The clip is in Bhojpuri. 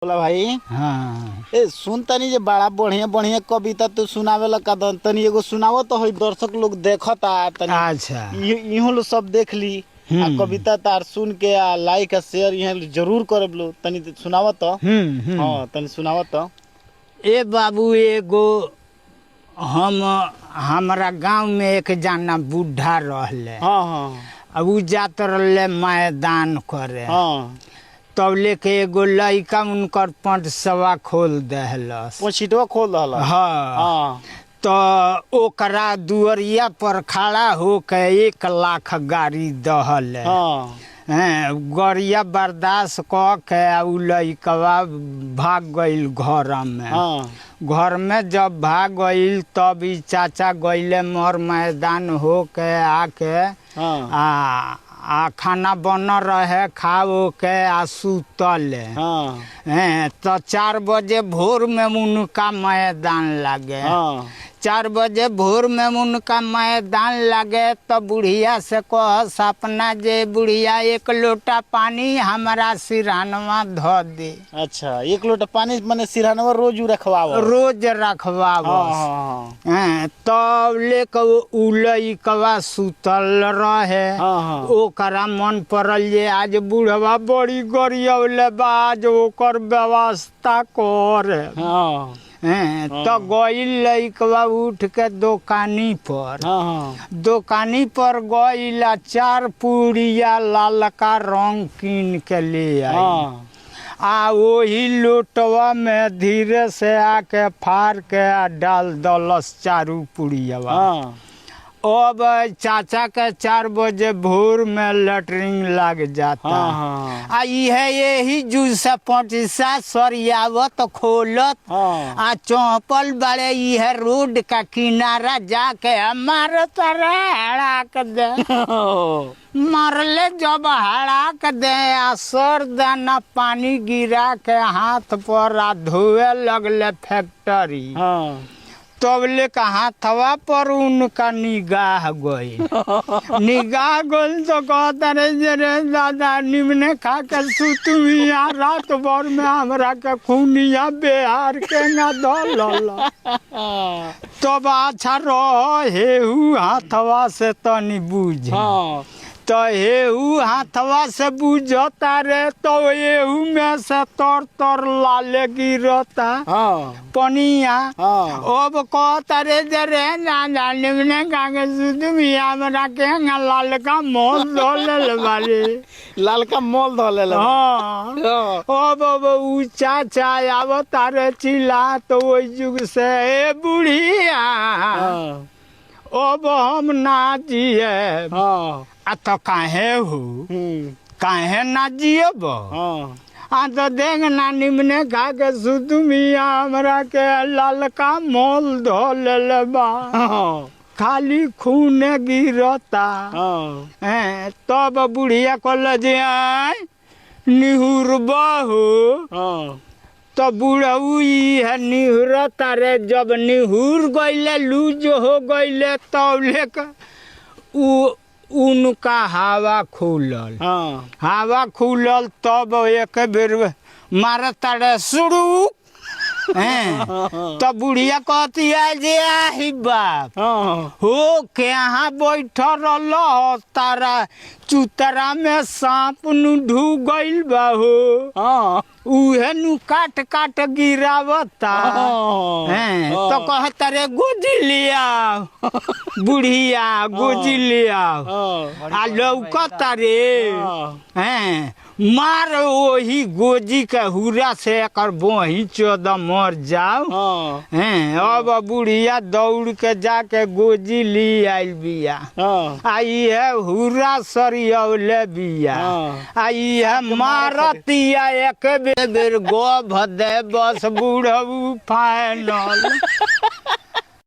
बोला भाई। हाँ। ए सुन तनी जे बड़ा बढ़िया बढ़िया कविता तू सुनावेला कदन तनी एगो सुनावो तो होई दर्शक लोग देखता तनी। अच्छा। इहो लोग सब देख ली आ कविता तार सुन के आ लाइक आ शेयर इहाँ जरूर करब लो तनी सुनावो तो। हाँ तनी सुनावो तो। ए बाबू एगो हम हमारा गांव में एक जाना बूढ़ा रहले। हाँ हाँ। अब उ जात रहले मैदान करे। हाँ। तब लेके एगो लड़का उनकर पंचसवा खोल दहलस। पोछिटवा खोल दहला। हाँ। हाँ। तो ओकरा दुअरिया पर खड़ा होके 1 लाख गाड़ी दहले। हाँ। हैं, गरिया बर्दाश्त क के आ उ लड़कवा भाग गइल घर में। हाँ। घर में जब भाग गइल तब ई चाचा गइले मर मैदान होके आके हाँ। आ आ खाना बन रहे खा के आ सुतल। हाँ। हैं, तो 4 बजे भोर में उनका मैदान लागे। हाँ। 4 बजे भोर में उनका मैदान लागे तो बुढ़िया से कह सपना जे बुढ़िया 1 लोटा पानी हमारा सिरहनवा धो दे। अच्छा 1 लोटा पानी माने सिरहनवा रोज उ रखवाव। रोज रखवाव। हाँ, हैं, तब लेके उ लइकवा सुतल रहे। हाँ, हाँ। ओकरा मन पड़ल जे आज बुढ़वा बड़ी गरियौले बा, आज ओकर व्यवस्था करे। हाँ। हैं, तो गइल लइकवा उठ के दोकानी पर। हाँ। दोकानी पर गइल आ 4 पुड़िया लालका रंग कीन के ले आई। हाँ। आ वही लोटवा में धीरे से आके फाड़ के आ डाल दलस 4 पुड़ियावा। हाँ। अब चाचा के 4 बजे भोर में लैटरिन लग जाता। हाँ, हाँ। आ इहे यही जूस पटिसा सरियावत खोलत। हाँ। आ चौपल बड़े इहे रोड का किनारा जाके मार तारा हड़ाक दे। मरले जब हड़ाक दे आ सर दाना पानी गिरा के हाथ पर आ धोए लगले फैक्ट्री। हाँ। तब ले के हाथवा पर उनका निगाह गई। निगाह गई तो कहता रे जे रे दादा निमने खा के सुतुमिया रात भर में हमरा के खूनिया बेहार के ना धल। तब अच्छा रह हेहू हाथवा से तनी बूझ। हाँ। तो हेहू हाथवा से बूझता रे तो एहू में से तर तर लाले गिरता। हाँ। पनिया। हाँ। अब कहता रे जे रे ना निमने कागे सुतुमिया हमरा के लालका मोल धोले बारी। लालका मोल धोले। हाँ। अब अब उ चाचा आवता रे चिल्ला तो ओई जुग से ए बुढ़िया। हाँ। अब हम ना जिए। हाँ। आ तो काहे हो काहे ना जियब। हाँ। आ तो देख ना निमने खा के सुतुमिया हमरा के लालका मोल धो लेले बा। हाँ। खाली खून गिरता। हाँ। हैं, तब बुढ़िया कहल जे आय निहुर बहू। हाँ। तो बुढ़ऊ है निहुरता रे जब निहुर गइले लूज हो गइले तब लेके उ उनका हवा खुलल। हाँ। हवा खुलल तब एक बेर मारता रे शुरू। हैं, तब बुढ़िया कहती है जे आही बाप। हाँ। हो के यहाँ बैठल रहल तारा चुतरा में सांप नु ढू गइल बा हो। हाँ। उहे नु काट काट गिरावता। हाँ। हैं, तो कहता रे गोजी लिया बुढ़िया गोजी लिया। हाँ। आ लौकता रे। हाँ। हैं, मार ओही गोजी के हुरा से एकर बोही चोद मर जाओ। हाँ। हैं, अब बुढ़िया दौड़ के जाके गोजी ली आइल बिया। हाँ। आ इहे हुरा सरियौले बिया। हाँ। आ इहे मारतिया एक बेर गोभ दे बस बुढ़ऊ फाइनल।